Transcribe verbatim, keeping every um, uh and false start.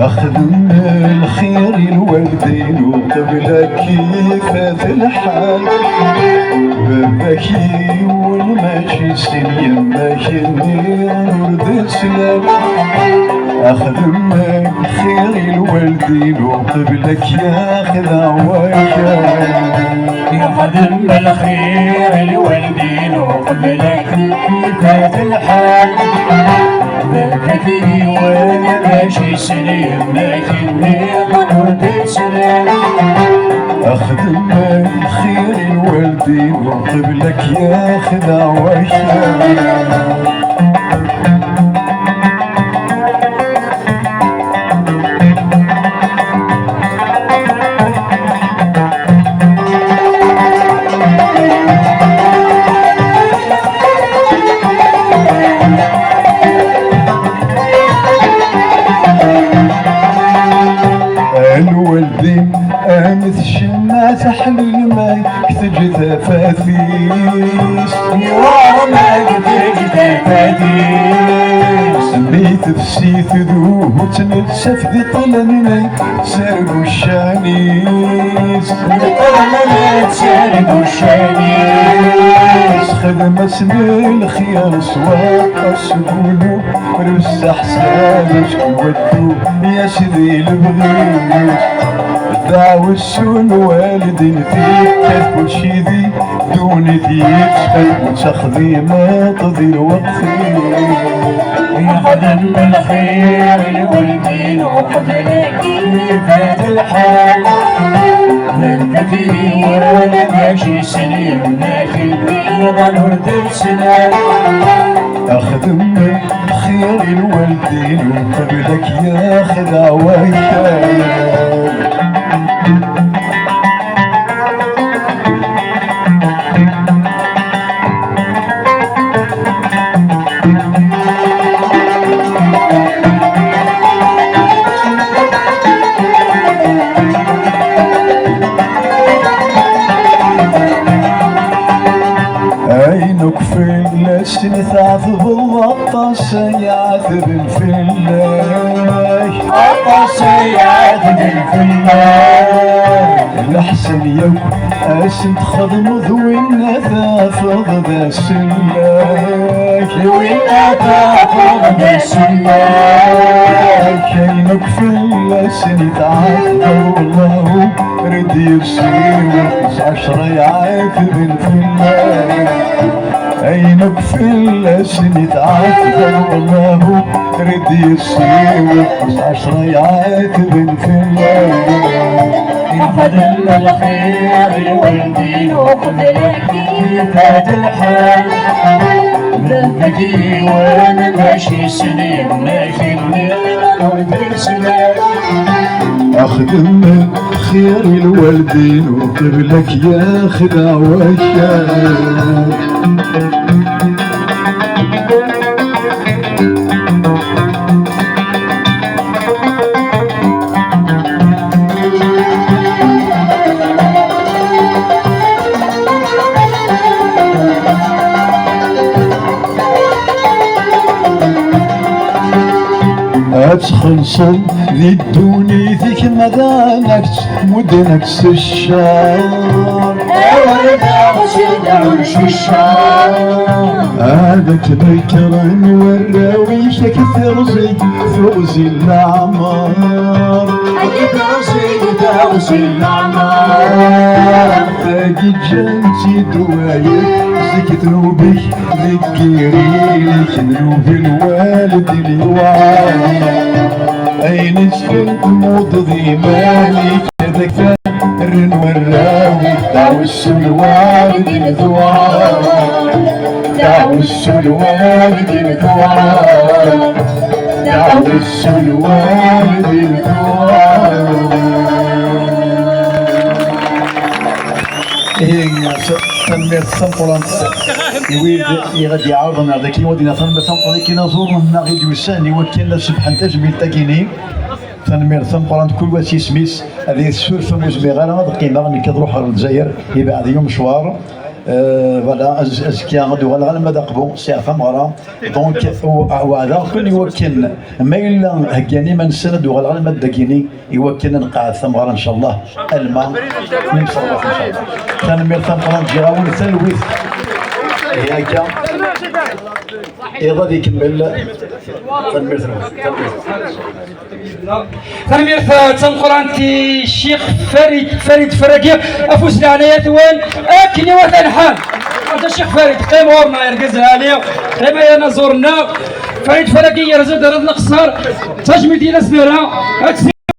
Axdem lxir i lwaldin uqbel ad k-ifat lḥal. Baba-k yiwen mačči sin, yemma-k nniḍen ur d-teslal. Axdem lxir i lwaldin uqbel ad k-yaxdeɛ wakal. Ixdem lxir i lwaldin uqbel ad k-ifat lḥal. Baba-k yiwen mačči sin, yemma-k nniḍen ur d-teslal. Axdem lxir i lwaldin uqbel ad k-yaxdeɛ wakal. A lwaldin, am tcemmaɛt aḥlil ma teǧǧ tafat-is. Iwa ma teǧǧ tafat-is. Mi tefsi tdub, ur tt-nettaf di ṭṭlam-nni, serg uccan-is. Di ṭṭlam-nni, serg uccan-is. Xdem-asen lxir s waṭas n wulu, ur s-ḥsab acku waddu, yas di lebɣi-s. Ddeɛwessu n lwaldin tekkat kulci di ddunit yettfat, ur ttaxdimeḍ di lweqt-is. Yexdem lxir i lwaldin uqbel ad k-ifat lḥal. Baba-k yiwen mačči sin, yemma-k nniḍen ur d-teslal. Axdem lxir i lwaldin uqbel ad k-yaxdeɛ wakal. Ayen akk fell-asen i tɛetbeḍ, aṭas ay ɛetben fell-ak. Aṭas ay ɛetben fell-ak. Leḥsan yakk asen txedmeḍ, winna tafeḍ d aselmak. Winna tafeḍ d aselmak. Ayen akk fell-asen i tɛetbeḍ, Allahu rad yefsi, s ɛecra iɛetben fell-ak. Ayen akk fell-asen i tɛetbeḍ, Allahu rad yefsi, s ɛecra iɛetben fell-ak. Ixdem lxir i lwaldin uqbel ad k-ifat lḥal. Baba-k yiwen mačči sin, yemma-k nniḍen ur d-teslal. Axdem lxir i lwaldin uqbel ad k-yaxdeɛ wakal. Ad txellṣeḍ di ddunit-ik, ma d anak-tt, mudden-ak s ccer. Awer daɣ s-idɛun s ccer. Ad k-nekren warraw-ik, ad k-terẓi teɣzi n leɛmer. Tagi ǧǧan-tt-id wayet, zik ddnub-ik deg yiri-k, ddnub n waled i lewɛad. Ayen isfen tmudeḍ iman-ik, ad ak-rren warraw-ik, dawessu lwaled i lewɛad. Dawessu lwaled i lewɛad. Dawessu lwaled i lewɛad. Ihi, tanemmirt tameqqrant i wid i ɣ-d-iɛawden ar daki, wad iniɣ tanemmirt tameqqrant i kinaẓuren-nneɣ i d-yusan i wakken ad sebḥen tajmilt-agi-ni. Tanemmirt tameqqrant kul wa s yisem-is, ad iyi-tessurfem, ur zmireɣ ara ad qqimeɣ, nekk ad ruḥeɣ ɣer Lezzayer, ibeɛd i umecwar. Euh, voilà, az-, azekka ad uɣaleɣ alma d Aqbu, sɛiɣ tameɣra. Donc, u-, weɛdeɣ-ken i wakken ma yella heggan iman-nsen ad uɣaleɣ alma d dagini, i wakken ad nqeɛɛed tameɣra, ncallah, alma nemserwax, ncallah. Tanemmirt tameqqrant, ǧǧiɣ-awen talwit. Ihi akka, iḍ ad ikemmel. Tanemmirt-nwen. Tanemmirt. Tanemmirt, uh, tameqqrant i Ccix Farid, Farid Ferragi, afus leɛnaya-twen, akken iwata lḥal. Ata Ccix Farid, qqim ɣur-neɣ, argaz lɛali, qqim ay anaẓur-nneɣ. Farid Ferragi yerza-d ar ad nqeṣṣer, tajmilt i d as-nerra, ad